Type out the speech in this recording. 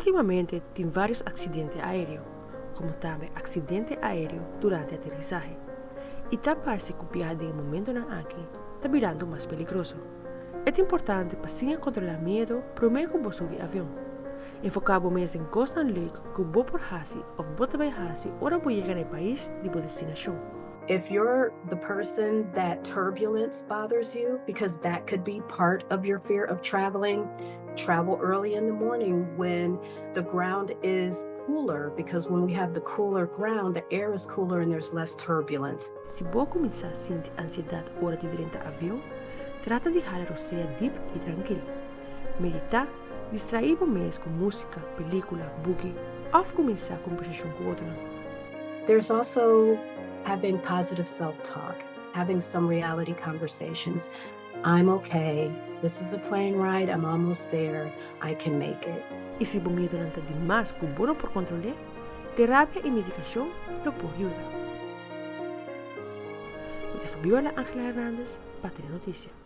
Últimamente tin vários aksidente aéreo, komo tambe aksidente aéreo durante aterisahe. I ta parse ku biaha den e momentonan aki ta birando mas peligroso. E ta importante pa siña kontrolá miedu promé ku bo subi avion. Enfoká bo mes den kosnan leuk ku bo por hasi òf bo ta bai hasi ora bo yega na e pais di bo destinashon. If you're the person that turbulence bothers you, because that could be part of your fear of traveling, travel early in the morning when the ground is cooler, because when we have the cooler ground, the air is cooler and there's less turbulence. Si bo kuminsá sinti ansiedat ora di drenta avion, trata di hala rosea dip i trankil. Meditá, distraí bo mes ku músika, pelíkula, buki òf kuminsá kombersashon ku otronan. There's also having positive self-talk, having some reality conversations. I'm okay, this is a plane ride, I'm almost there, I can make it. I si bo miedonan ta di mas ku bo no por kontrol'é, terapia i medikashon lo por yuda. Mi ta Fabiola Angela Hernandez pa Tele Noticia.